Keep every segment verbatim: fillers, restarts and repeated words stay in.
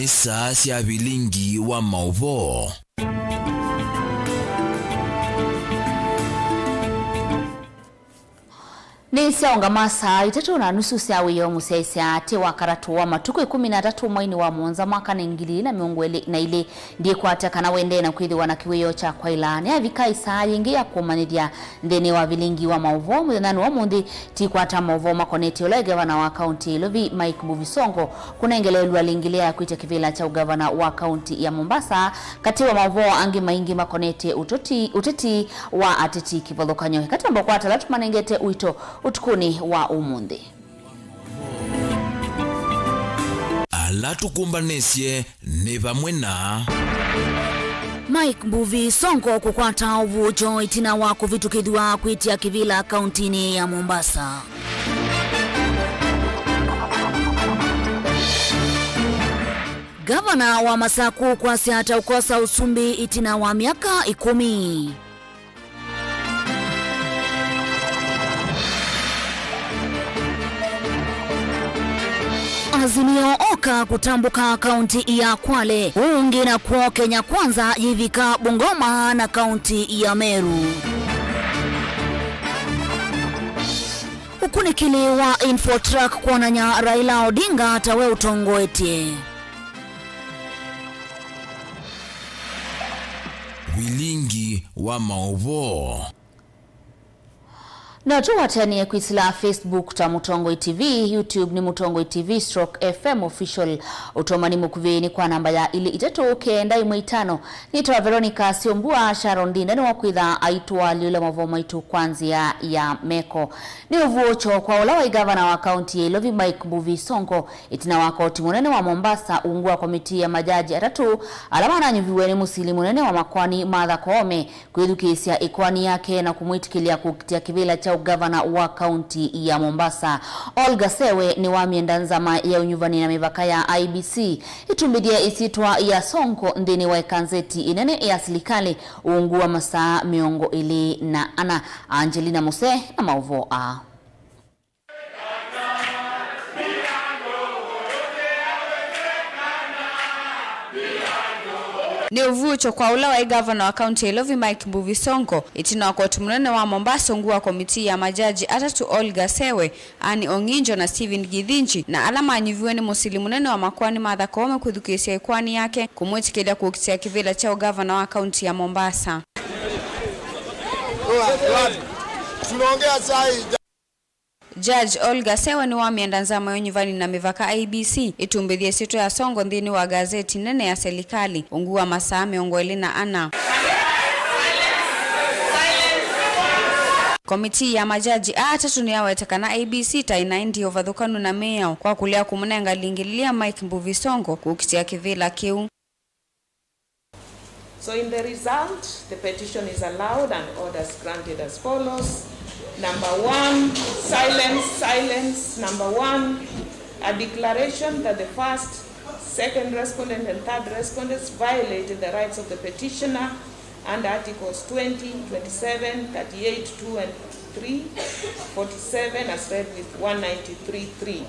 Nĩ saa sya vilingi wa maũvoo. Nĩ syaũngama saa itatũ na nusu sya wĩoo mũsyaĩĩsya atĩ wa katatũ wa matukũ ĩkũmi na atatũ mweinĩ wa mũonza mwaka nĩ ngili ilĩ na mĩongo ĩlĩ na ilĩ. Ndikwata kana wendee na kwĩthĩwa na kĩwĩoo kya kwaĩla. Nĩyavika ĩsaa yĩngĩ ya kũmanyĩthya nthĩnĩ wa vilingi wa maũvoo mũthenyanĩ wa ũmũnthĩ. Tikwata maũvoo makonetye ũla ĩ ngavana wa kaunti ya Ilovi, Mike Mbuvi Sonko, kũnengeleelw'a lĩngĩ lĩa ya kwĩtya kĩvĩla kya ũngavana wa kaunti ya Mombasa, katĩ wa maũvoo angĩ maingĩ makonetye ũtũti-, ũteti wa ateti kĩvathũkany'o. Ĩkatomba kwata ala tũmanengete ũito ũtukũnĩ wa ũmũnthĩ. Ala tũkũmbanĩsye nĩ vamwe na Mike Mbuvi Sonko kũkwata ũvuũkyo ĩtina wa kũvĩtũkĩthw'a kwĩtya kĩvĩla kauntinĩ ya Mombasa. Gavana wa Masaku kwasya ata ũkosa ũsumbĩ ĩtina wa myaka ĩkũmi. Azimio oka kũtambũka kaunti ya Kwale, ũngĩ nakw'o Kenya Kwanza yĩvika Bungoma na kaunti ya Meru. Ũkunĩkĩli wa Infotrack kwonany'a Raila Odinga tawe ũtongoetye. Vilingi wa maũvoo. No tũwatanĩe kwĩsĩla Facebook ta Mũtongoi T V, YouTube nĩ Mũtongoi T V stroke F M Official. Ũtũmani mũkuvĩ nĩ kwa namba ya ilĩ itatũ kenda ĩmwe itano. Nĩtawa Veronica Syombua. Sharon Ndinda nĩwakwĩtha aitũalyũla maũvoo maitũ kwa nzĩa ya meko. Nĩ ũvuũkyo kwa ũla waĩ ngavana wa kaunti ya Ilovi, Mike Mbuvi Sonko, ĩtina wa koti mũnene wa Mombasa ungu wa komitii ya majaji atatũ ala mananyuviwe nĩ mũsili mũnene wa makoani Martha Koome kwĩthukĩĩsya ĩkoani yake na kũmwĩtĩkĩlya kũkitĩa kĩvĩla kya ũngavana wa kaunti ya Mombasa. Olga Sewe nĩwamyenda nzama ya ũnyuvani na mĩvaka ya I E B C ĩtumbĩthye ĩsyĩtwa ya Sonko nthĩnĩ wa ĩkanzeti ĩnene ya silikalĩ ungu wa masaa mĩongo ĩlĩ na ana. Angelina Muse na maũvoo aa. Nĩ ũvuũkyo kwa ũla waĩ ngavana wa kaunti ya Ilovi, Mike Mbuvi Sonko, ĩtina wa koti mũnene wa Mombasa ungu wa komitii ya majaji atatũ, Olga Sewe, Anne Ong'injo na Stephen Githinji, na ala manyuviwe nĩ mũsili mũnene wa makoani Martha Koome kwĩthukĩĩsya ĩkoani yake kũmwĩtĩkĩlya kũkitĩa kĩvĩla kya ũngavana wa kaunti ya Mombasa. Tunaongea saa hii. Judge Olga Sewe nĩwamyenda nzama ya ũnyuvani na mĩvaka I E B C ĩtumbĩthye ĩsyĩtwa ya Sonko nthĩnĩ wa gazeti nene ya selikalĩ ungu wa masaa mĩongo ĩlĩ na ana. Komitii ya majaji aa atatũ nĩyaweta kana I E B C ta ĩnaendie ũvathũkanu na mĩao kwa kũlea kũmũnenga lingililia Mike Mbuvi Sonko kũkitĩa kĩvĩla kĩu. So in the result, the petition is allowed and orders granted as follows. Number one, silence, silence. Number one, a declaration that the first, second respondent and third respondents violated the rights of the petitioner under Articles twenty, twenty-seven, thirty-eight two and three, forty-seven as read with one ninety-three three.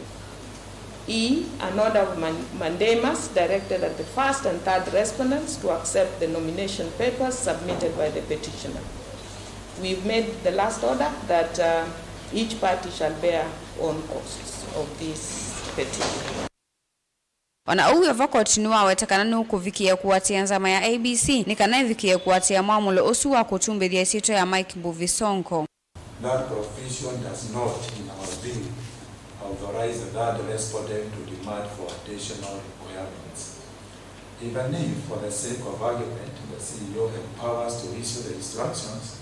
E, an order of man-, mandamus directed at the first and third respondents to accept the nomination papers submitted by the petitioner. We've made the last order that, uh, each party shall bear own costs of this petition. O na ũu wĩ vo, koti nĩwaweta kana nũkũvikĩĩa kũatĩĩa nzama ya I E B C nĩ kana ĩvikĩĩe kũatĩĩa mwamũlo ũsu wa kũtumbĩthya ĩsyĩtwa ya Mike Mbuvi Sonko. That provision does not, in our view, authorize the third respondent to demand for additional requirements. Even if, for the sake of argument, the C E O had powers to issue the instructions,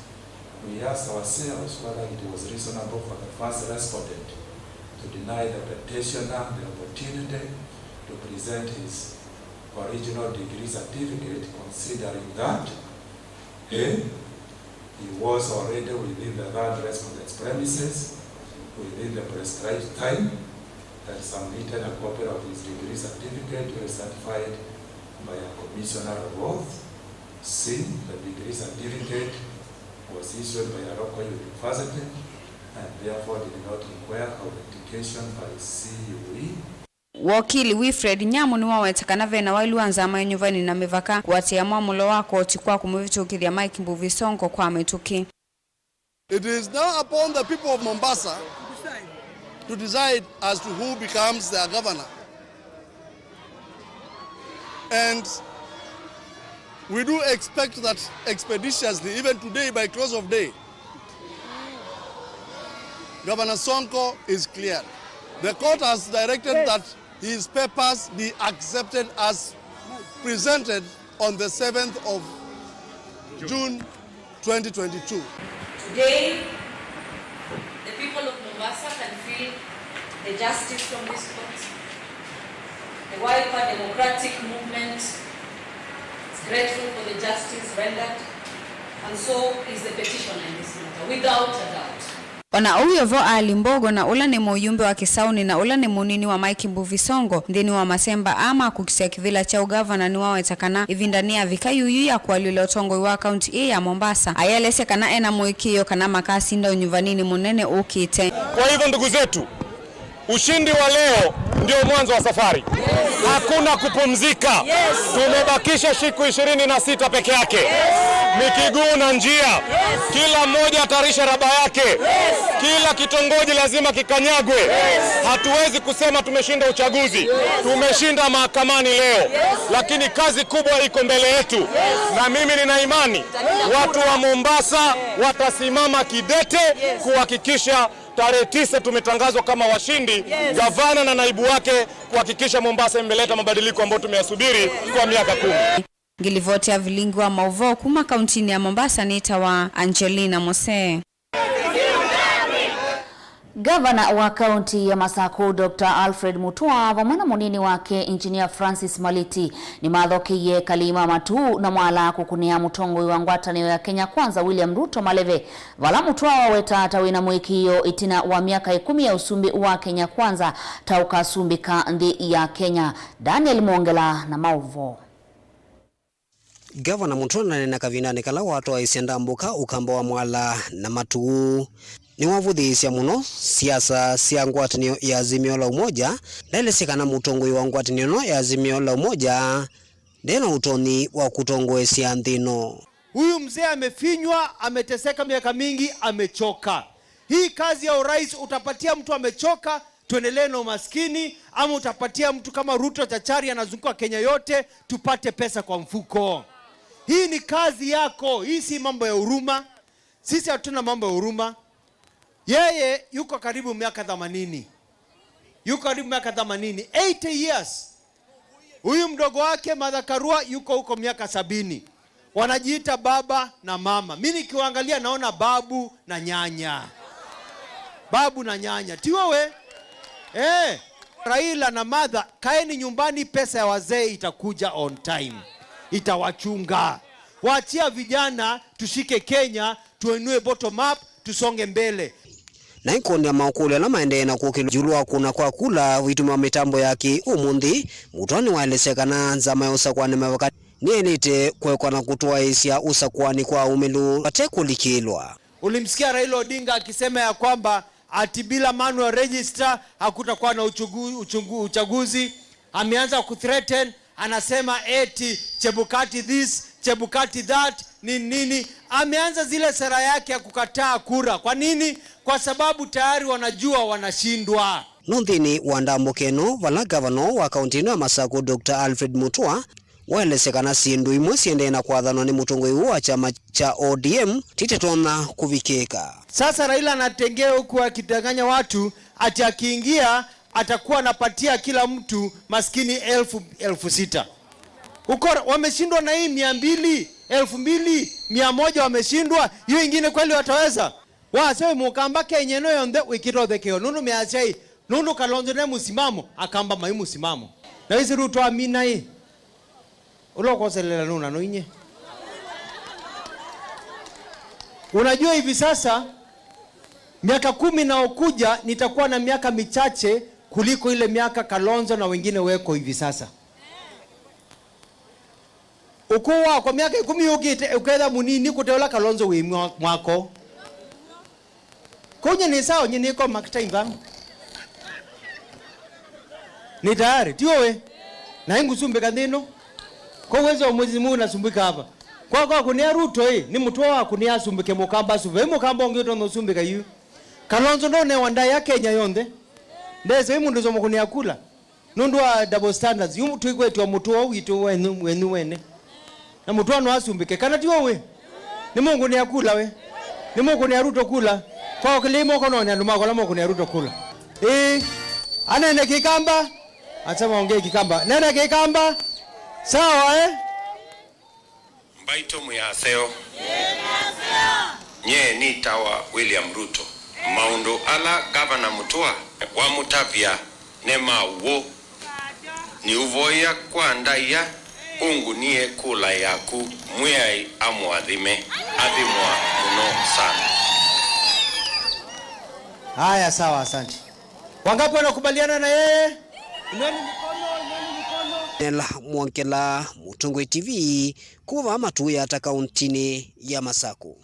we asked ourselves whether it was reasonable for the first respondent to deny the petitioner the opportunity to present his original degree certificate, considering that, A, he was already within the third respondent's premises within the prescribed time and submitted a copy of his degree certificate duly certified by a commissioner of oath. C, the degree certificate was issued by a local university and therefore did not require authentication by C U E. Wokili Wilfred Nyamu nĩwaweta kana vena waĩlu wa nzama ya nyuvani na mĩvaka kũatĩĩa mwamũlo wa koti kwa kũmũvĩtũkĩthya Mike Mbuvi Sonko kwa mĩtũkĩ. It is now upon the people of Mombasa to decide as to who becomes their governor. And we do expect that expeditiously, even today by close of day, Governor Sonko is cleared. The court has directed that his papers be accepted as presented on the seventh of June twenty twenty-two. Today, the people of Mombasa can feel the justice from this court. The Wiper Democratic Movement is grateful for the justice rendered, and so is the petitioner in this matter, without a doubt. O na ũu wĩ vo, Ali Mbogo, na ũla nĩ mũyumbe wa Kĩsaũnĩ na ũla nĩ mũnini wa Mike Mbuvi Sonko nthĩnĩ wa masemba aa ma kũkitĩa kĩvĩla kya ũngavana, nĩwaweta kana ĩvinda nĩyavika yuyu ya kũalyũla ũtongoi wa kaunti ĩĩ ya Mombasa. Ayelesya kana ena mũĩkĩĩo kana makasinda ũnyuvaninĩ mũnene ũkĩte. Kwa hivyo, ndugu zetu, ushindi wa leo ndio mwanzo wa safari. Hakuna kupumzika. Tumebakisha siku ishirini na sita peke yake. Ni kiguu na njia. Kila mmoja atayarishe raba yake. Kila kitongoji lazima kikanyagwe. Hatuwezi kusema tumeshinda uchaguzi. Tumeshinda mahakamani leo. Lakini kazi kubwa iko mbele yetu. Na mimi nina imani watu wa Mombasa watasimama kidete kuhakikisha tarehe tisa tumetangazwa kama washindi, gavana na naibu wake, kuhakikisha Mombasa imeleta mabadiliko ambayo tumeyasubiri kwa miaka kumi. Ngilivoti ya vilingi wa mauvoo kuma kauntinĩ ya Mombasa nĩtawa Angelina Mose. Gavana wa kaunti ya Masakũ, Doctor Alfred Mutua, vamwe na mũnini wake, Engineer Francis Maliti, nĩmathokeiye Kalima Matu na Mwala kũkũnĩa mũtongoi wa ngwatanĩo ya Kenya Kwanza, William Ruto, maleve. Vala Mutua waweta ta wĩna mũĩkĩĩo ĩtina wa myaka ĩkũmi ya ũsumbĩ wa Kenya Kwanza ta ũkasumbĩka nthĩ ya Kenya. Daniel Mwongela na maũvoo. Gavana Mutua naneena kavindanĩ kala watwaĩsye ndambũka Ũkamba wa Mwala na Matu. Nĩwavũthĩĩsya mũno siasa sya ngwatanĩo ya Azimio la Umoja. Ndaelesya kana mũtongoi wa ngwatanĩo ĩno ya Azimio la Umoja nde na ũtonyi wa kũtongoesya nthĩ ĩno. Huyu mzee amefinywa, ameteseka miaka mingi, amechoka. Hii kazi ya urais utapatia mtu amechoka, tuendelee na umaskini, ama utapatia mtu kama Ruto chachari anazunguka Kenya yote, tupate pesa kwa mfuko? Hii ni kazi yako, hii si mambo ya huruma. Sisi hatuna mambo ya huruma. Yeye yuko karibu miaka themanini. Yuko karibu miaka themanini. Eighty years. Huyu mdogo wake Martha Karua yuko huko miaka sabini. Wanajiita baba na mama. Mi nikiwaangalia naona babu na nyanya. Babu na nyanya. Ti wewe? Eh. Raila na Martha, kaeni nyumbani, pesa ya wazee itakuja on time. Itawachunga. Waachia vijana, tushike Kenya, tuinue bottom up, tusonge mbele. Na ĩkũlyo ya maũkũlyo ala maendee na kũkĩlw'a ĩũlũ wa kũna kwa kula ũitũmĩwa mĩtambo ya kĩ ũmũnthĩ, Mutua nĩwaelesya kana nzama ya ũsakũani mavaka nĩyaĩlĩte kũekwa na kũtwaĩĩsya ũsakũani kwa aumĩlu vate kũlikĩlwa. Ulimsikia Raila Odinga akisema ya kwamba ati bila manual register hakutakuwa na uchugu-, uchungu-, uchaguzi. Ameanza kuthreaten, anasema eti Chebukati this, Chebukati that, ni nini. Ameanza zile sera yake ya kukataa kura. Kwa nini? Kwa sababu tayari wanajua wanashindwa. No nthĩnĩ wa ndambũka ĩno, vala ngavana wa kaunti ĩno ya Masakũ, Doctor Alfred Mutua, waelesya kana syĩndũ imwe siendee na kwathanwa nĩ mũtongoi ũũ wa kyama kya O D M titetonya kũvikĩka. Sasa Raila anatengea huku akidanganya watu ati akiingia atakuwa anapatia kila mtu maskini elfu, elfu sita. Uko wameshindwa na hii mia mbili, elfu mbili mia moja wameshindwa, hiyo ingine kweli wataweza? Wasya wĩ Mũkamba Kenya ĩno yonthe wĩkĩte ũthekeo, nũndũ measya ĩ, nũndũ Kalonzo ne mũsimamo, Akamba mai mũsimamo. Na wĩsĩ rĩu twamina ĩ, ũla ũkoselela nũna no inye. Unajua hivi sasa, miaka kumi naokuja, nitakuwa na miaka michache kuliko ile miaka Kalonzo na wengine weko hivi sasa. Ũkũũ wakwa myaka ĩkũmi yũkĩte ũketha mũnini kũte ũla Kalonzo wĩ mwa-, mwako. Kũu nye nĩ sawa, nye nĩko maktaimba. Nĩ tayari, ti ũĩ? Na ingũsumbĩka nthĩ ĩno. Kwa uwezo wa Mwenyezi Mungu nasumbĩka hapa. Kwa, kwa kũnĩa Ruto ĩ, nĩ mũtwe wa kũnĩa asumbĩke Mũkamba asumbĩke. Ĩ Mũkamba ũngĩ ũtonya ũsumbĩka yu. Kalonzo ndonewa ndaĩa Kenya yonthe. Ndese ĩ mũndũ ũsoma kũnĩa kula. Nũndũ wa double standards, yu twĩkwetwa mũtwe witũ wenyu, wenyu wene. Na mũtwano asumbĩke. Kana ti ũĩ? Nĩmũkũnĩa kula we. Nĩmũkũnĩa Ruto kula. Kwa ũkĩlĩi moko none andũ makwa ala mokũnĩa Ruto kula. Ĩĩ. Anene Kĩkamba. Asema ongee Kĩkamba. Nene Kĩkamba. Sawa, eh? Mbaitũ mwĩ aseo. Nyie nĩtawa William Ruto. Maũndũ ala Ngavana Mũtua wamũtavya nĩ ma w'o. Nĩũvoya kwa ndaĩa ũngũnie kũla yaku, Mwĩai amũathime. Athimwa mũno sana. Haya, sawa, asante. Wangapi wanakubaliana na yeye? Inueni mikono, inueni mikono. Nela Mwongela, Mũtongoi T V, kuma Matuya ta kauntinĩ ya Masaku.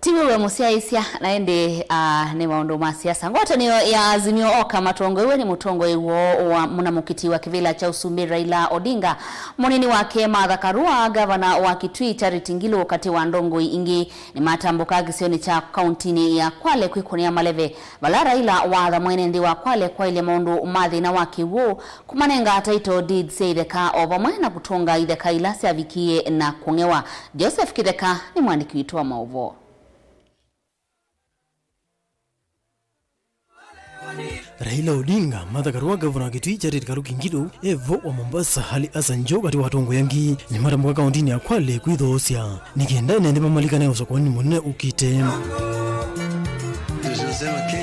Tiwĩwe mũsyaĩĩsya, na ĩndĩ, ah, nĩ maũndũ ma siasa. Ngwatanĩo ya Azimio oka matongoew'e nĩ mũtongoi woo wa mũna mũkiti wa kĩvĩla kya ũsumbĩ Raila Odinga, mũnini wake Martha Karua, ngavana wa Kitui Charity Ngilu, katĩ wa ndongoi ingĩ, nĩmatambũkaa kĩsionĩ kya kauntinĩ ya Kwale kwĩkũnĩa maleve, vala Raila watha mwene nthĩ wa Kwale kwaĩlya maũndũ ma thĩna wa kĩw'ũ, kũmanenga title deeds sya itheka o vamwe na kũtũnga itheka ila syavikie na kũng'ewa. Joseph Kĩtheka nĩ mwandĩki witũ wa maũvoo. Raila Odinga, Martha Karua, ngavana wa Kitui Charity Karuki Ngilu, e vo wa Mombasa Ali Hassan Joho, katĩ wa atongoi angĩ, nĩmatambũka kauntinĩ ya Kwale kwĩthoosya nĩ kenda ene nthĩ mamalikane ũsakuanĩ mũnene ũkĩte.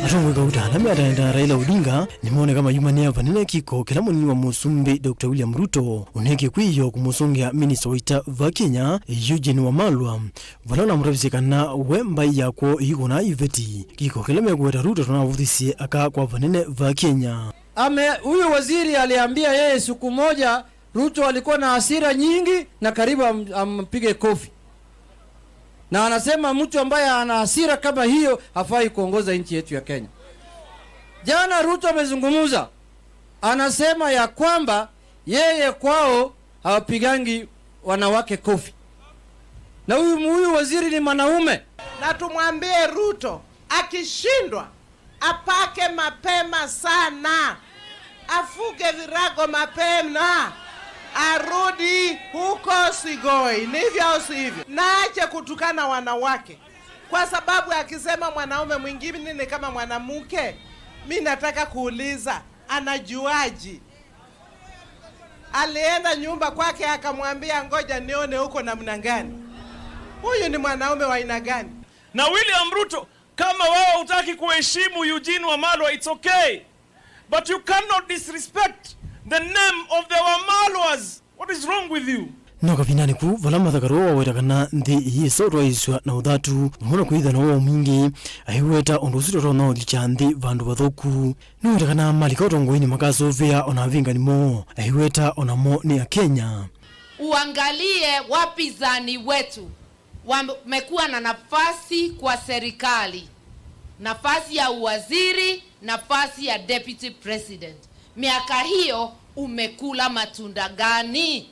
Atongoi kauta ala meataenda Raila Odinga nĩmoneka mayumanĩa vanene kĩko kĩla mũnini wa mũsumbĩ Doctor William Ruto ũneekie kwĩyoo kũmũsũngĩa minista wa ita va Kenya, Eugene Wamalwa, vala ũnamũtavisye kana we mbaĩ ya kwoo ĩikũnaa iveti. Kĩko kĩla mekũweta Ruto tũnavũthisye aka kwa vanene va Kenya. Ame, huyu waziri aliambia yeye siku moja Ruto alikuwa na hasira nyingi na karibu am-, ampige kofi. Na anasema mtu ambaye ana hasira kama hiyo hafai kuongoza nchi yetu ya Kenya. Jana Ruto amezungumza, anasema ya kwamba yeye kwao hawapigangi wanawake kofi. Na huyu, huyu waziri ni mwanaume. Na tumwambie Ruto, akishindwa, apake mapema sana. Afuge virago mapema. Arudi huko Sigoi. Ni hivyo au si hivyo? Na aache kutukana wanawake. Kwa sababu akisema mwanaume mwingine ni kama mwanamke, mi nataka kuuliza, anajuaji? Alienda nyumba kwake akamwambia, "Ngoja nione uko namna gani." Huyu ni mwanaume wa aina gani? Na William Ruto, kama wewe hutaki kuheshimu Eugene Wamalwa, it's okay. But you cannot disrespect the name of the Wamalwas. What is wrong with you? No kavindanĩ kũu, vala Martha Karua waweta kana nthĩ ĩyĩsa ũtwaĩĩsw'a na ũthatu, vamwe na kwĩthĩwa na ũwau mwingĩ, aiweta ũndũ ũsu tũtonya ũlikya nthĩ vandũ vathũku. Nĩweta kana malika ũtongoinĩ makasũvĩa o na avingani moo, aiweta o namo nĩ Akenya. Uangalie wapinzani wetu wamekuwa na nafasi kwa serikali, nafasi ya uwaziri, nafasi ya deputy president. Miaka hiyo umekula matunda gani?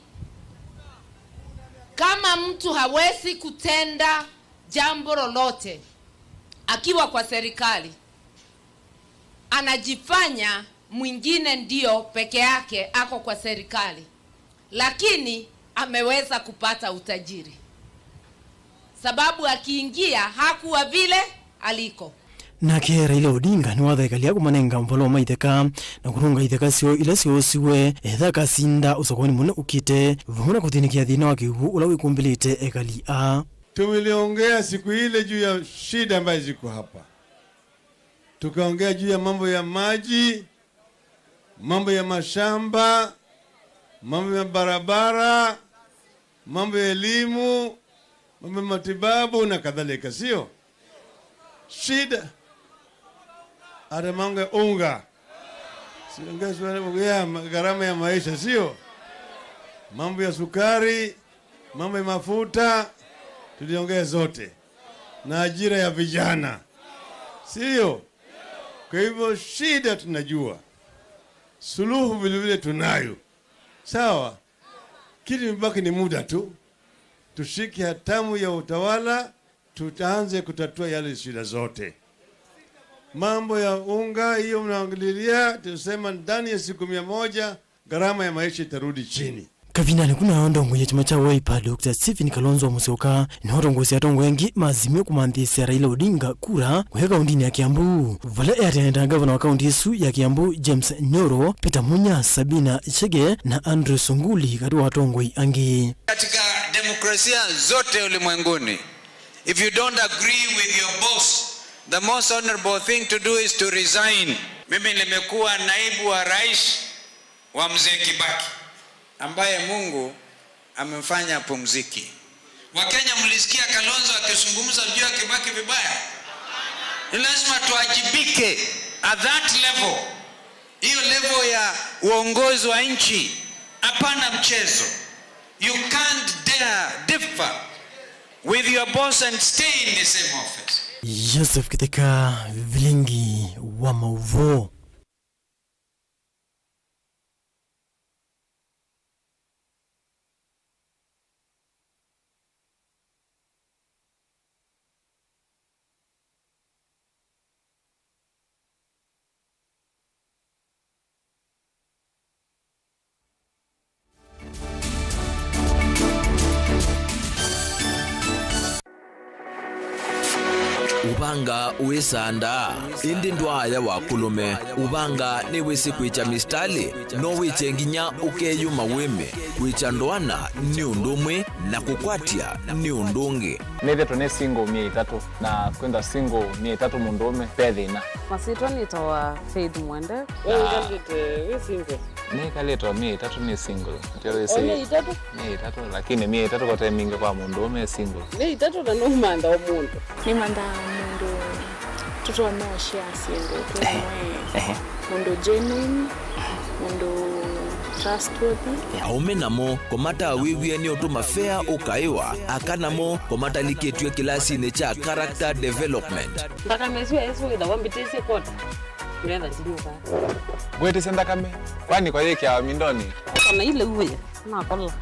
Kama mtu hawezi kutenda jambo lolote akiwa kwa serikali, anajifanya mwingine ndio peke yake ako kwa serikali, lakini ameweza kupata utajiri, sababu akiingia hakuwa vile aliko. Nake Raila Odinga nĩwathaĩkalya kũmanenga ũvalo wa maitheka na kũnunga itheka syoo ila syoosiwe etha akasinda ũsakuanĩ mũnene ũkĩte, vamwe na kũthĩnĩkĩa thĩna wa kĩw'ũ ũla wĩkũmbĩlĩte ekali aa. Tuliongea siku ile juu ya shida ambayo ziko hapa. Tukaongea juu ya mambo ya maji, mambo ya mashamba, mambo ya barabara, mambo ya elimu, mambo ya matibabu na kadhalika, sio? Shida. Hata mambo ya unga. Siongea suala ya ma-, gharama ya maisha, sio? Mambo ya sukari, mambo ya mafuta, tuliongea zote. Na ajira ya vijana. Sio? Kwa hivyo shida tunajua. Suluhu vile vile tunayo. Sawa? Kitu imebaki ni muda tu. Tushike hatamu ya utawala, tutaanze kutatua yale shida zote. Mambo ya unga, hiyo mnaangalilia, tusema ndani ya siku mia moja, gharama ya maisha itarudi chini. Kavindanĩ kũ nao, ndongoi ya kyama kya Wiper, Doctor Stephen Kalonzo Musyoka, nĩwatongoesye atongoi angĩ ma Azimio kũmanthĩĩsya Raila Odinga kura kũya kaũntĩnĩ ya Kiambu, vala eatene na ngavana wa kaũntĩ ĩsu ya Kiambu, James Nyoro, Peter Munya, Sabina Chege na Andrew Sunguli, katĩ wa atongoi angĩ. Katika demokrasia zote ulimwenguni, if you don't agree with your boss, the most honorable thing to do is to resign. Mimi nimekuwa naibu wa rais wa Mzee Kibaki, ambaye Mungu amemfanya apumzike. Wakenya, mlisikia Kalonzo akizungumza juu ya Kibaki vibaya? Ni lazima tuajibike at that level. Hiyo level ya uongozi wa nchi, hapana mchezo. You can't dare differ with your boss and stay in the same office. Joseph Kitheka, Vilingi wa Mauvoo. Ũvanga wĩsaa ndaa, ĩndĩ ndwaaya wa kũlũme. Ũvanga nĩwĩsĩ kwĩkya mĩsitalĩ, no wĩkye nginya ũkeyũma wĩme. Kwĩkya ndoana nĩ ũndũ ũmwe, na kũkwatya nĩ ũndũ ũngĩ. Nĩthĩtwe nĩ single myei ĩtatũ, na kwĩthwa single myei ĩtatũ mũndũũme ve thĩna. Masyĩtwa nĩtawa Faith Mwende. We wĩkalĩte wĩ single? Nĩkalĩte o myei ĩtatũ nĩ single. Ndio wĩsĩ. O myei ĩtatũ? Myei ĩtatũ, lakini myei ĩtatũ kote mingĩ kwa mũndũũme e single. Myei ĩtatũ na nũmantha o mũndũ. Nĩmanthaa mũndũ tũtonya ũshare syĩndũ twĩ. Ehe. Mũndũ genuine, mũndũ trustworthy. Aũme namo kũmatawĩw'e nĩ ũtũma fea ũkaĩwa, aka namo kũmatalikĩtw'e kĩlasinĩ kya character development. Nthakame ĩsu ya Yesũ ĩthawa mbĩtĩsye kota. Ngetha ndinyuka. Ngwĩtĩsya nthakame, kwani kwa yĩkĩawa mindonĩ? Kana ile uwe, nakola.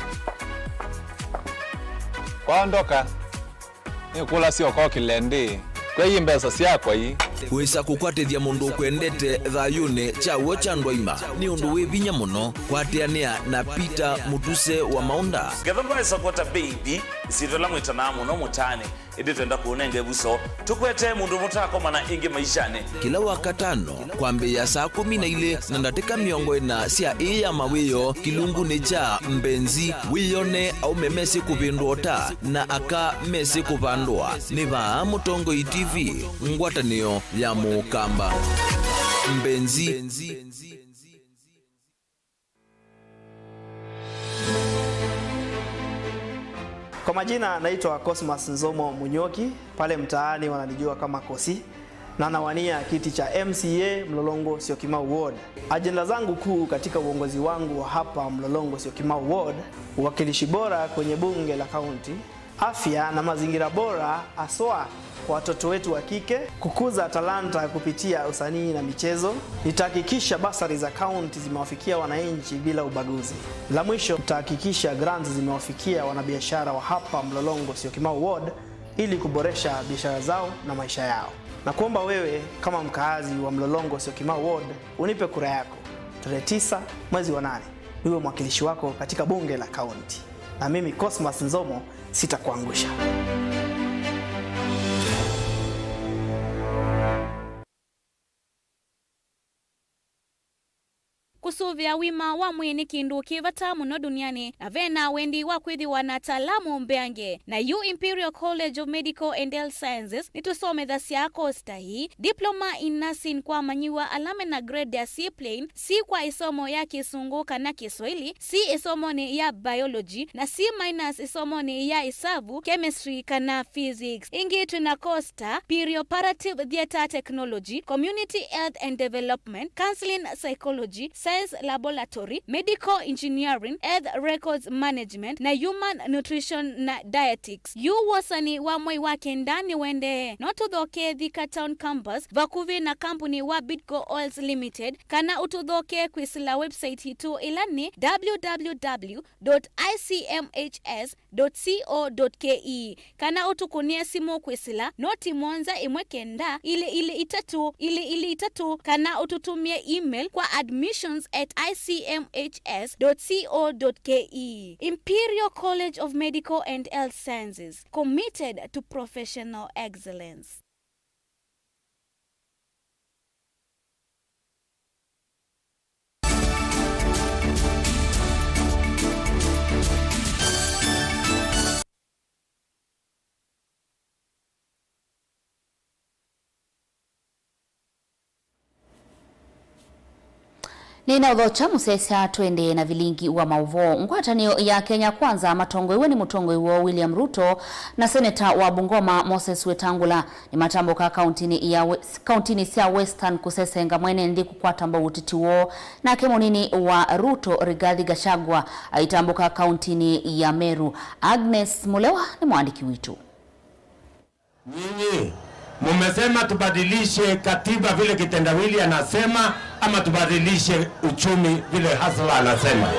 Kwaondoka, nĩkũlasya ũkokĩle ndĩ. Kwei mbesa syakwa ii. Wĩsa kũkwatĩthya mũndũ ũkwendete thayũnĩ kya w'o kya ndwaima nĩ ũndũ wĩ vinya mũno. Kwatĩanĩa na Peter Mũtuse wa Maũnda. Ngetha ndwaĩsa kwata mbei ithi, isyĩtwa ĩla mwĩtanaa mũno mũtaanĩ. Ĩndĩ twenda kũũnenga ĩvuso, tũkwetee mũndũ mũtaakomana ĩngĩ maishanĩ. Kĩla Wakatano, kwambĩĩa saa kũmi na ilĩ na ndatĩka mĩongo ĩna sya ĩĩ ya mawĩoo, kĩlungunĩ kya Mbenzi, wĩyone aũme mesĩ kũvĩndũa ũta na aka mesĩ kũvandũa. Nĩ vaa Mũtongoi T V, ngwatanĩo ya Mũkamba. Mbenzi. Kwa majina naitwa Cosmas Nzomo Munyoki, pale mtaani wananijua kama Kosi, na nawania kiti cha M C A Mlolongo Syokimau Ward. Ajenda zangu kuu katika uongozi wangu wa hapa Mlolongo Syokimau Ward, uwakilishi bora kwenye bunge la kaunti, afya na mazingira bora haswa kwa watoto wetu wa kike, kukuza talanta kupitia usanii na michezo. Nitahakikisha basari za kaunti zimewafikia wananchi bila ubaguzi. La mwisho, nitahakikisha grants zimewafikia wanabiashara wa hapa Mlolongo Syokimau Ward ili kuboresha biashara zao na maisha yao. Na kuomba wewe kama mkaazi wa Mlolongo Syokimau Ward unipe kura yako tarehe tisa mwezi wa nane, niwe mwakilishi wako katika bunge la kaunti. Na mimi Cosmas Nzomo sitakuangusha. Kũsũvĩa ũima wa mwĩĩ nĩ kĩndũ kĩ vata mũno ndũnĩanĩ, na ve na wendi wa kwĩthĩwa na ataalamu mbeange. Na yu Imperial College of Medical and Health Sciences nĩtũsomethasya course ta ii: Diploma in Nursing kwa amanyĩw'a ala me na grade ya C plain, C kwa ĩsomo ya Kĩsũngũ kana Kĩswaili, C ĩsomonĩ ya Biology, na C minus ĩsomonĩ ya ĩsavu, Chemistry kana Physics. Ĩngĩ twĩ na course ta Perioperative Theatre Technology, Community Health and Development, Counseling Psychology, Science Laboratory, Medical Engineering, Health Records Management, na Human Nutrition na Dietetics. Yu wosani wa mwei wa kenda nĩwendee. No tũthokee Thika Town Campus, vakuvĩ na kambuni wa Bidco Oils Limited, kana ũtũthokee kwĩsĩla website yitũ, ĩla nĩ www.icmhs.co.ke, kana ũtũkũnĩe simũ kwĩsĩla noti mũonza ĩmwe kenda, ilĩ ilĩ itatũ, ilĩ ilĩ itatũ, kana ũtũtũmĩe email kwa admissions at icmhs.co.ke. Imperial College of Medical and Health Sciences, committed to professional excellence. Nĩnaũthokya mũsyaĩĩsya, tũendee na vilingi wa maũvoo. Ngwatanĩo ya Kenya Kwanza matongoew'e nĩ mũtongoi woo William Ruto na seneta wa Bungoma Moses Wetangula nĩmatambũka kauntinĩ ya Wes-, kauntinĩ sya Western kũsesenga mwene nthĩ kũkwata mbau ũteti woo. Nake mũnini wa Ruto Rigathi Gachagua aitambũka kauntinĩ ya Meru. Agnes Mulewa nĩ mwandĩki witũ. Nyinyi mumesema tubadilishe katiba vile kitendawili anasema, ama tubadilishe uchumi vile Hasla anasema?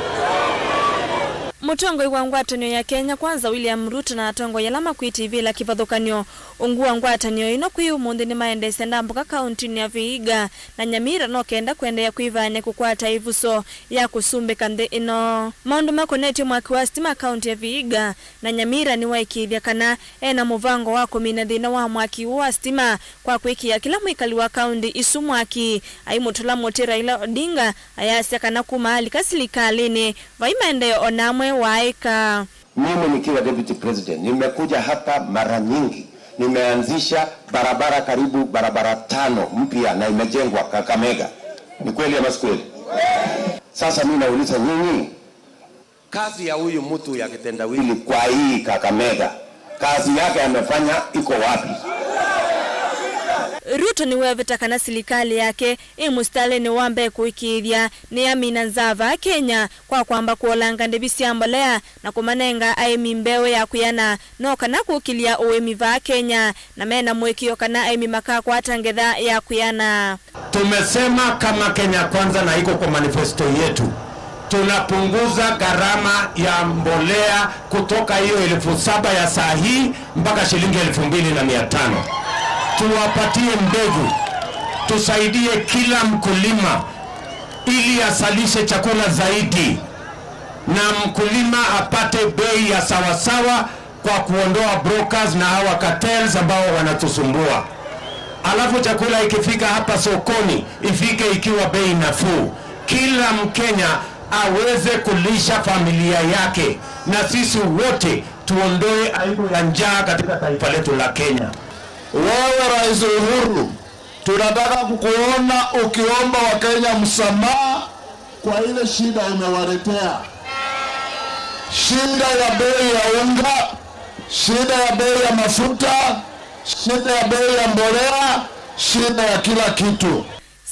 Mũtongoi wa ngwatanĩo ya Kenya Kwanza William Ruto na atongoi ala makwĩte ivĩla kĩvathũkany'o ungu wa ngwatanĩo ĩno kwĩ ũmũnthĩ nĩmaendeesya ndambũka kauntinĩ ya Vihiga na Nyamira no kenda kũendeea kwĩvaany'a kũkwata ĩvuso ya kũsumbĩka nthĩ ĩno. Maũndũ makonetye mwaki wa sitima kaunti ya Vihiga na Nyamira nĩwaĩkĩĩthya kana e na mũvango wa kũmina thĩna wa mwaki ũũ wa sitima kwa kwĩkĩa kĩla mwĩkali wa kaunti isu mwaki, aimũtũla mũtĩ Raila Odinga ayasya kana kuma alika silikalĩnĩ, vai maendeeo o na amwe waaĩka. Mimi nikiwa deputy president, nimekuja hapa mara nyingi, nimeanzisha barabara karibu barabara tano mpya na imejengwa Kakamega. Ni kweli ama si kweli? Sasa mimi nauliza nyinyi, kazi ya huyu mtu ya kitendawili kwa hii Kakamega, kazi yake amefanya iko wapi? Ruto nĩweveta kana silikalĩ yake ĩ mũsitalĩnĩ wa mbee kũĩkĩĩthya nĩyamina nzaa vaa Kenya kwa kwamba kũolanga ndĩvi sya mbolea na kũmanenga aĩmi mbeũ ya kwĩana, no kana kũkĩlya ũĩmi vaa Kenya, na mena mũĩkĩĩo kana aĩmi makakwata ngetha ya kwĩana. Tumesema kama Kenya Kwanza na iko kwa manifesto yetu, tunapunguza gharama ya mbolea kutoka hiyo elfu saba ya saa hii mpaka shilingi elfu mbili na mia tano. Tuwapatie mbegu, tusaidie kila mkulima ili asalishe chakula zaidi na mkulima apate bei ya sawasawa kwa kuondoa brokers na hawa cartels ambao wanatusumbua. Alafu chakula ikifika hapa sokoni, ifike ikiwa bei nafuu. Kila Mkenya aweze kulisha familia yake, na sisi wote tuondoe aibu ya njaa katika taifa letu la Kenya. Wewe Rais Uhuru, tunataka kukuona ukiomba Wakenya msamaha kwa ile shida umewaletea. Shida ya bei ya unga, shida ya bei ya mafuta, shida ya bei ya mbolea, shida ya kila kitu.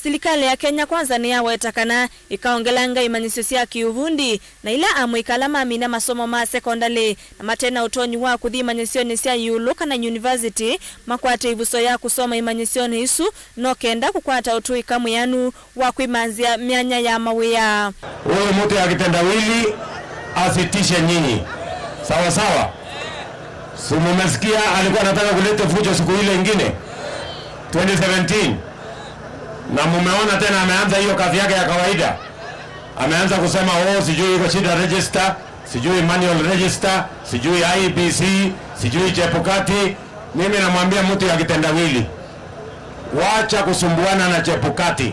Silikalĩ ya Kenya Kwanza nĩyaweta kana ĩkaongelanga imanyĩsyo sya kĩũvundi na ila amũika ala mamina masomo ma sekondalĩ na mate na ũtonyi wa kũthi imanyĩsyonĩ sya ĩũlũ kana yunivasiti makwate ĩvuso ya kũsoma imanyĩsyonĩ isu, no kenda kũkwata ũtũĩka mwĩanu wa kwĩmanzĩa myanya ya mawĩa. Huyu mtu ya kitendawili asitishe nyinyi. Sawa sawa? Si mumesikia alikuwa anataka kuleta fujo siku ile ingine? Twenty seventeen. Na mumeona tena ameanza hiyo kazi yake ya kawaida. Ameanza kusema, "Oh, sijui iko shida register, sijui manual register, sijui I E B C, sijui Chebukati." Mimi namwambia mtu ya kitendawili, wacha kusumbuana na Chebukati,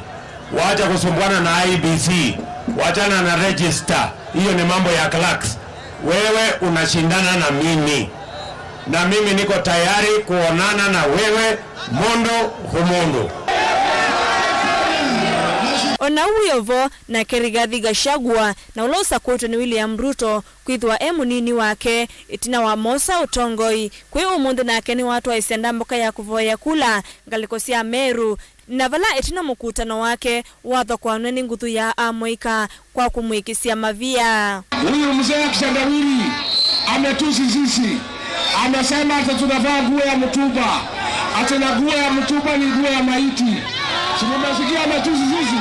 wacha kusumbuana na I E B C, wachana na register. Hiyo ni mambo ya clerks. Wewe unashindana na mimi, na mimi niko tayari kuonana na wewe mũndũ kwa mũndũ. O na ũu wĩ o vo, nake Rigathi Gachagua, na ũla ũsakũĩtwe nĩ William Ruto kwĩthĩwa e mũnini wake ĩtina wa mosa ũtongoi, kwĩ ũmũnthĩ nake nĩwatwaĩsya ndambũka ya kũvoya kula ngalĩko sya Meru, Na vala ĩtina mũkutano wake wathokwanwe nĩ nguthu ya amũika kwa kũmwĩkĩsya mavia. Huyu mzee akitendawili ametusi sisi. Amesema ati tunavaa nguo ya mtumba, ati na nguo ya mtumba ni nguo ya maiti. Si mumesikia ametusi sisi?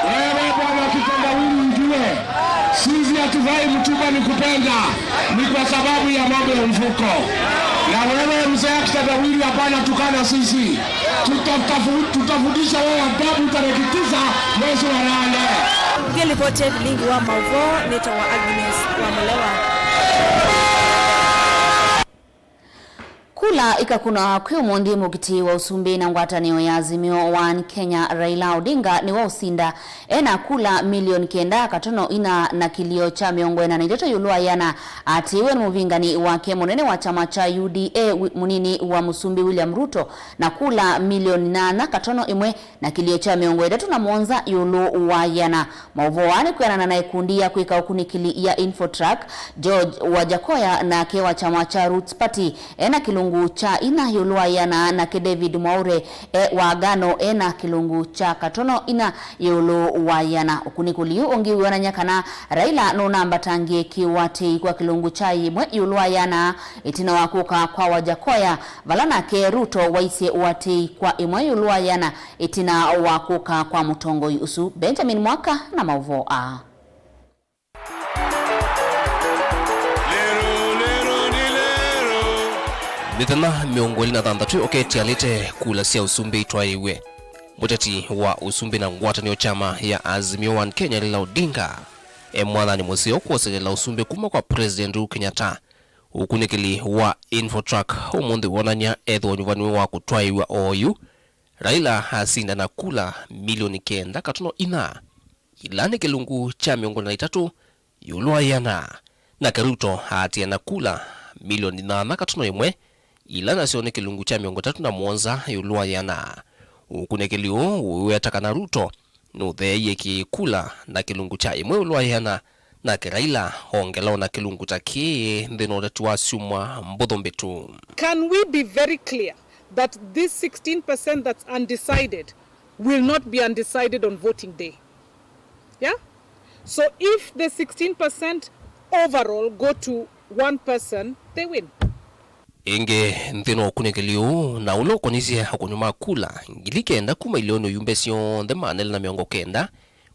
Wewe bwana kitendawili, ujue sisi hatuvai mtumba ni kupenda, ni kwa sababu ya mambo ya mfuko. Na wewe mzee kitendawili, hapana tukana sisi. Tutafu- tutafundisha wewe adabu tarehe tisa mwezi wa nane. Ngĩlipoti ya vilingi wa maũvoo nĩtawa Agnes wa Mũlewa. Kula ikakũna kwĩ ũmũnthĩ, mũkiti wa ũsumbĩ na ngwatanĩo ya Azimio One Kenya Raila Odinga nĩwe ũsinda ena kula milioni kenda katono ina na kĩlio kya mĩongo ĩna na itatũ ĩũlũ wa ĩana. Atĩĩwe nĩ mũvingani wake mũnene wa kyama kya U D A, wi- mũnini wa mũsumbĩ William Ruto na kula milioni nyanya katono ĩmwe na kĩlio kya mĩongo ĩtatũ na mũonza ĩũlũ wa ĩana. Maũvoo aa nĩ kwĩanana na ĩkundi ya kwĩka ũkunĩkĩli ya Infotrack. George Wajakoya nake wa kyama kya Roots Party ena kĩlungu kya ina ĩũlũ wa ĩana, nake David Mwaure e wa Ngano ena kĩlungu kya katono ina ĩũlũ wa ĩana. Ũkunĩkĩli ũũ ũngĩ wĩonany'a kana Raila nũnambatangĩe kĩũatĩĩi kwa kĩlungu kya ĩmwe ĩũlũ wa ĩana ĩtina wa kũka kwa Wajakoya, vala nake Ruto waisye ũatĩĩi kwa ĩmwe ĩũlũ wa ĩana ĩtina wa kũka kwa mũtongoi ũsu. Benjamin Mwaka na maũvoo aa. Mĩthenya mĩongo ĩlĩ na thanthatũ ĩũkĩte ĩalĩte kula sya ũsumbĩ itwaĩwe, mũteti wa ũsumbĩ na ngwatanĩo kyama ya Azimio One Kenya Raila Odinga e mwathanĩ mũseo kwoselela ũsumbĩ kuma kwa President Uhuru Kenyatta. Ũkunĩkĩli wa Infotrack ũmũnthĩ wonany'a ethĩwa ũnyuvani wa kũtwaĩw'a oyu, Raila asinda na kula milioni kenda katono ina, ila nĩ kĩlungu kya mĩongo ĩna na itatũ ĩũlũ wa ĩana, nake Ruto aatĩĩa na kula milioni nyanya katono ĩmwe, ila nasyo nĩ kĩlungu kya mĩongo ĩtatũ na mũonza ĩũlũ wa ĩana. Ũkunĩkĩli ũũ ũiweta kana Ruto nũtheeie kĩkula na kĩlungu kya ĩmwe ĩũlũ wa ĩana, nake Raila ongela ona kĩlungu ta kĩĩ nthĩnĩ wa ũteti wa syumwa mbũthũ mbĩtu. Can we be very clear that this sixteen percent that's undecided will not be undecided on voting day? Yeah? So if the sixteen percent overall go to one person, they win. Ĩngĩ, nthĩnĩ wa ũkunĩkĩli ũũ, na ũla ũkonisye akũnyũ ma kula ngili kenda kuma ilĩonĩ ũyumbe syonthe maana elĩ na mĩongo kenda,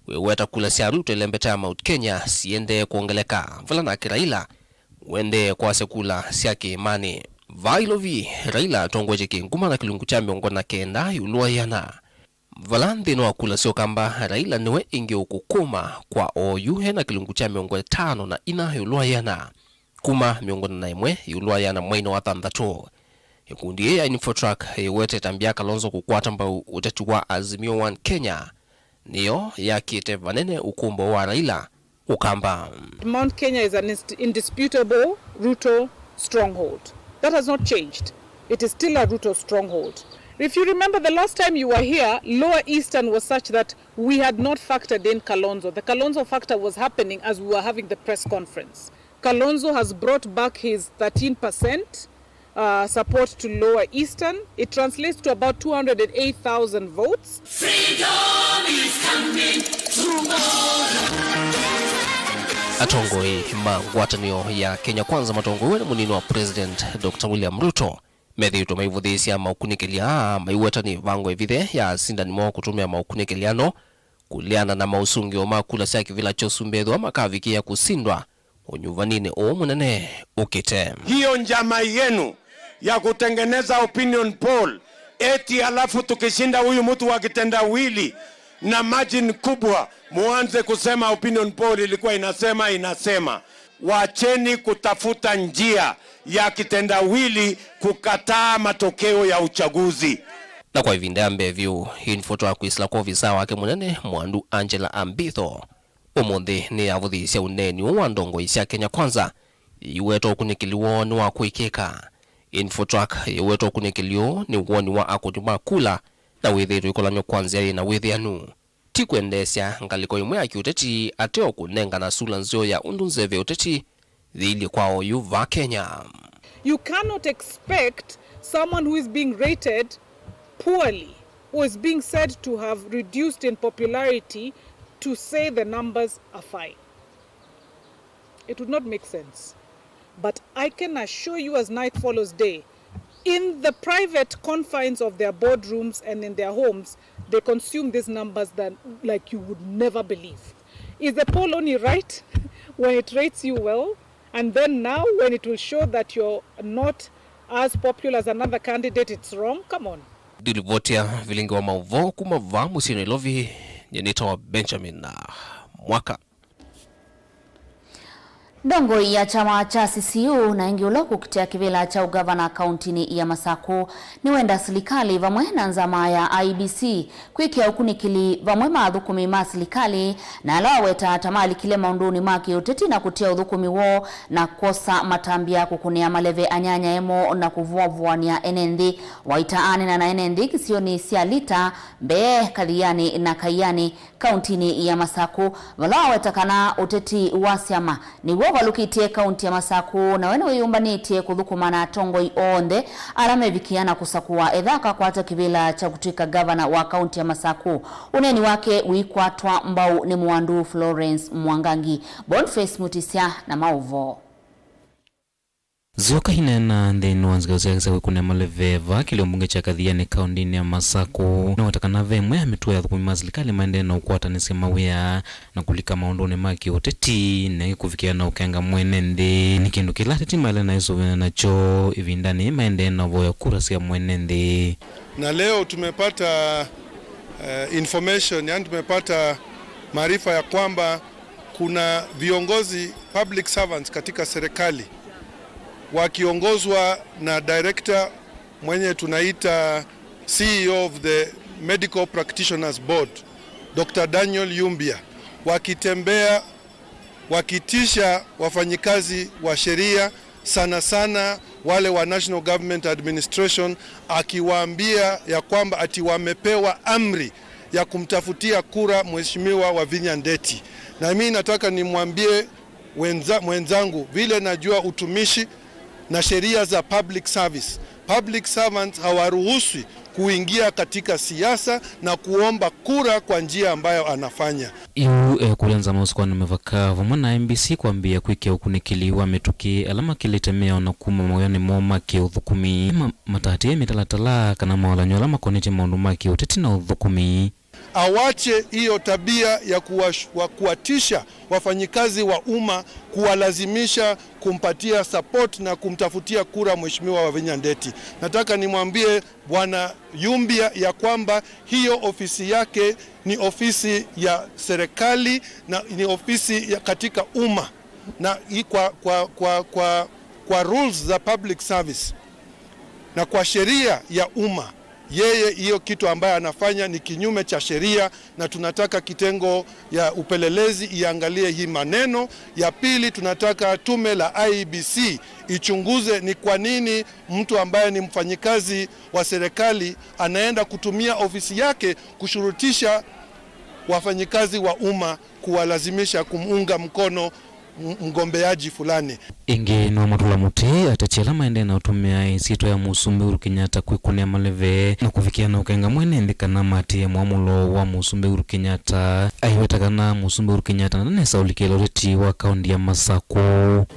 wĩweta kula sya Ruto ĩlembeta ya Mount Kenya siendee kwongeleka, vala nake Raila ũendee kwasya kula sya kĩĩmanĩ. Vaa ilovi, Raila atongoetye kĩnguma na kĩlungu kya mĩongo ĩna na kenda ĩũlũ wa ĩana. Vala nthĩnĩ wa kula sya Ũkamba, Raila nĩwe ĩngĩ ũkũkũma kwa oyu ena kĩlungu kya mĩongo ĩtano na ina ĩũlũ wa ĩana, kuma mĩongo ĩna na ĩmwe ĩũlũ wa ĩana mweinĩ wa thanthatũ. Ĩkundi yĩĩ ya Infotrack yĩwetete Mbia Kalonzo kũkwata mbau ũteti wa Azimio One Kenya, nĩyo yakĩte vanene ũkũmbo wa Raila Ũkamba. Mount Kenya is an inst- indisputable Ruto stronghold. That has not changed. It is still a Ruto stronghold. If you remember, the last time you were here, Lower Eastern was such that we had not factored in Kalonzo. The Kalonzo factor was happening as we were having the press conference. Kalonzo has brought back his thirteen percent uh, support to Lower Eastern. It translates to about two hundred eight thousand votes. Freedom is coming to all. Atongoi ma ngwatanĩo ya Kenya Kwanza matongoew'e nĩ mũnini wa President Doctor William Ruto methĩĩtwe maivũthĩĩsya maũkunĩkĩli aa maiweta nĩ ĩvango ĩvithe ya asindani moo kũtũmĩa maũkunĩkĩli ano kũleana na maũsũngĩo ma kula sya kĩvĩla kya ũsumbĩ ethĩwa makavikĩĩa kũsindwa ũnyuvaninĩ ũũ mũnene ũkĩte. Hiyo njama yenu ya kutengeneza opinion poll, eti alafu tukishinda huyu mtu wa kitendawili na margin kubwa, muanze kusema opinion poll ilikuwa inasema, inasema. Wacheni kutafuta njia ya kitendawili kukataa matokeo ya uchaguzi. Na kwa ĩvinda ya mbee vyũ, Infotrack kwĩsĩla kwa ovisa wake mũnene, mwandu Angela Ambitho, ũmũnthĩ nĩyavũthĩĩsya ũneeni ũũ wa ndongoi sya Kenya Kwanza, ĩiweta ũkunĩkĩli woo nĩ wa kũĩkĩĩka. Infotrack yĩweta ũkunĩkĩli ũũ nĩ woni wa akũni ma kula na wĩthĩĩtwe ĩkolanw'a kwa nzĩa yĩ na wĩthĩanu, ti kwendeesya ngalĩko ĩmwe ya kĩũteti ateo kũnengana sula nzeo ya ũndũ nzeve ya ũteti yĩilyĩ kwa oyu vaa Kenya. You cannot expect someone who is being rated poorly who is being said to have reduced in popularity to say the numbers are fine. It would not make sense. But I can assure you, as night follows day, in the private confines of their boardrooms and in their homes, they consume these numbers that, like, you would never believe. Is the poll only right when it rates you well? And then now, when it will show that you're not as popular as another candidate, it's wrong? Come on. Ndilivotia vilingi wa maũvoo kuma vaa mũsyĩ Nairobi, nyie nĩtawa Benjamin Mwaka. Ndongoi ya kyama kya C C U na ĩngĩ ũla ũkũkitĩa kĩvĩla kya ũgavana kauntinĩ ya Masaku nĩwenda silikalĩ vamwe na nzama ya I E B C kwĩkĩa ũkunĩkĩli vamwe ma athũkũmi ma silikalĩ na ala wawetaa ta malikile maũndũnĩ ma kĩũteti na kũtia ũthũkũmi woo na kwosa matambya kũkũnĩa maleve anyanya emo na kũvũavũanĩa ene nthĩ. Waita anena na ene nthĩ kĩsionĩ sya Lita, Mbee, Kathianĩ na Kaianĩ, kauntinĩ ya Masaku, vala waweta kana ũteti wa syama nĩw'o ũvalũkĩtye kaunti ya Masaku, na we nĩwĩyũmbanĩtye kũthũkũma na atongoi onthe ala mevikĩa na kũsakũa etha akakwata kĩvĩla kya kũtw'ĩka gavana wa kaunti ya Masaku. Ũneeni wake wĩkwatwa mbau nĩ mũandũ Florence Mwangangi. Boniface Mutisya na maũvoo. Zioka ineena nthĩnĩ wa nzika sya kĩsa kwĩkũnĩa maleve vaa kĩlio mbunge kya Kathianĩ kaũndĩnĩ ya Masaku, nĩweta kana ve ĩmwe ya mĩtuo ya athũkũmi ma silikalĩ maendee na ũkwatanĩsya mawĩa na kũlika maũndũnĩ ma kĩũteti, na ĩngĩ kũvikĩa na ũkenga mwene nthĩ. Nĩ kĩndũ kĩla ateti maĩle na ĩsũvĩana nakyo ĩvindanĩ maendee na ũvoya kura sya mwene nthĩ. Na leo tumepata, eh, information, yani tumepata maarifa ya kwamba kuna viongozi, public servants katika serikali wakiongozwa na director mwenye tunaita C E O of the Medical Practitioners Board, Doctor Daniel Yumbia, wakitembea wakitisha wafanyikazi wa sheria, sana sana wale wa National Government Administration, akiwaambia ya kwamba ati wamepewa amri ya kumtafutia kura Mheshimiwa Wavinya Ndeti. Na mimi nataka nimwambie wenza-, mwenzangu, vile najua utumishi na sheria za public service, public servants hawaruhusi kuingia katika siasa na kuomba kura kwa njia ambayo anafanya. Yu ekũlya nzama ũsukwani mĩvaka vamwe na I E B C kwambĩĩa kwĩkĩa ũkunĩkĩli wa mĩtũkĩ ala makĩlĩte mĩao na kuma mawĩanĩ moo ma kĩũthũkũmi. Ma-, matatĩe mĩtalatala kana mawalany'o ala makonetye maũndũ ma kĩũteti na ũthũkũmi. Awache hiyo tabia ya kuwash-, wa kuwatisha wafanyikazi wa umma, kuwalazimisha kumpatia support na kumtafutia kura Mheshimiwa Wavinya Ndeti. Nataka nimwambie Bwana Yumbia ya kwamba hiyo ofisi yake ni ofisi ya serikali na ni ofisi ya katika umma, na i-, kwa, kwa, kwa, kwa, kwa rules za public service na kwa sheria ya umma, yeye hiyo kitu ambayo anafanya ni kinyume cha sheria, na tunataka kitengo ya upelelezi iangalie hii maneno. Ya pili, tunataka tume la I E B C ichunguze ni kwa nini mtu ambaye ni mfanyikazi wa serikali anaenda kutumia ofisi yake kushurutisha wafanyikazi wa umma, kuwalazimisha kumuunga mkono m-, mgombeaji fulani. Ĩngĩ nĩwamatũla mũtĩ ateti ala maendee na ũtũmĩa ĩsyĩtwa ya Mũsumbĩ Uhuru Kenyatta kwĩkũnĩa maleve na kũvikĩa na ũkenga mwene nthĩ kana matĩĩe mũamũlo wa Mũsumbĩ Uhuru Kenyatta. Aiweta kana Mũsumbĩ Uhuru Kenyatta ndanesa ũlikĩla ũteti wa kaunti ya Masaku.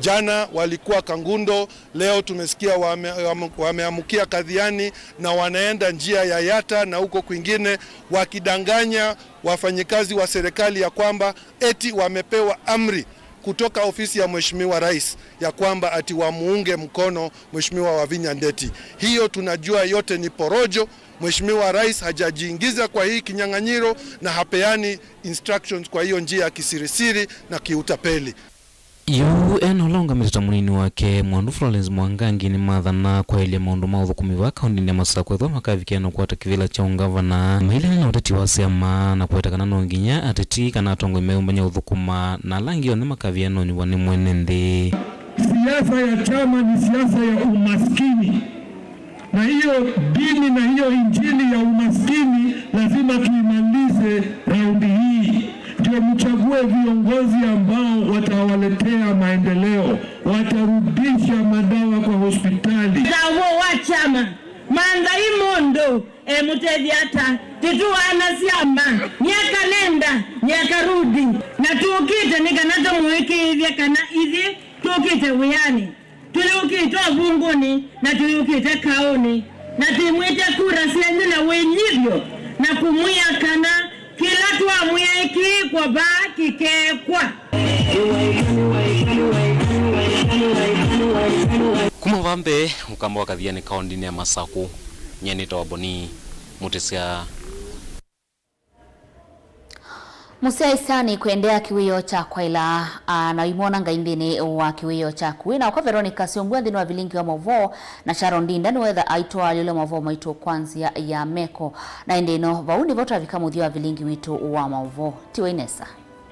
Jana walikuwa Kangundo, leo tumesikia wame-, wame-, wameamkia Kathiani na wanaenda njia ya Yatta na huko kwingine, wakidanganya wafanyikazi wa serikali ya kwamba eti wamepewa amri kutoka ofisi ya Mheshimiwa Rais ya kwamba ati wamuunge mkono Mheshimiwa Wavinya Ndeti. Hiyo tunajua yote ni porojo. Mheshimiwa Rais hajajiingiza kwa hii kinyang'anyiro na hapeani instructions kwa hiyo njia ya kisirisiri na kiutapeli. Yu e na ũla ũngamĩte ta mũnini wake, Mwandu Florence Mwangangi, nĩmathana kwaĩlya maũndũ ma ũthũkũmi vaa kaũndĩnĩ ya Masakũ ethĩwa makavikĩa na kũkwata kĩvĩla kya ũngavana. Mailene na ũteti wa syama na kũweta kana no nginya ateti kana atongoi meyũmbany'a ũthũkũma na ala angĩ onthe makavĩa na ũnyuvwa nĩ mwene nthĩ. Siasa ya chama ni siasa ya umaskini. Na hiyo dini na hiyo injili ya umaskini lazima tuimalize raundi hii. Ndio mchague viongozi ambao watawaletea maendeleo, watarudisha madawa kwa hospitali. Nzaw'o wa kyama Mantha ĩ mũndũ emũtethya ata? Tĩtũaana syama, myaka nenda, myaka Ruthi, na tũkĩte nĩ kana tũmũĩkĩĩthye kana ithyĩ tũkĩte wĩanĩ, tũyũkĩte ũvungũnĩ, na tũyũkĩte kaũnĩ, na twĩmwĩte kura syenyu na wĩnyivyo, na kũmwĩa kana kĩla twamwĩa ĩkĩĩkwa vaa kĩkeekwa. Kuma vaa mbee, Ũkamba wa Kathiani kaũndĩnĩ ya Masakũ, nyie nĩtawa Boni Mũtĩsya. Mũsyaĩĩsya nĩkwendea kĩwĩoo kya kwaĩla aa na ũimwona Ngai nthĩnĩ wa kĩwĩoo kyaku. Wĩ nakwa Veronica Syũngua nthĩnĩ wa vilingi wa maũvoo, na Sharon Ndinda nĩweetha aitũalyũlya maũvoo maitũ kwa nzĩa ya meko. Na ĩndĩ ĩno, vau nĩvo twavika mũthya wa vilingi witũ wa maũvoo. Tiwai nesa.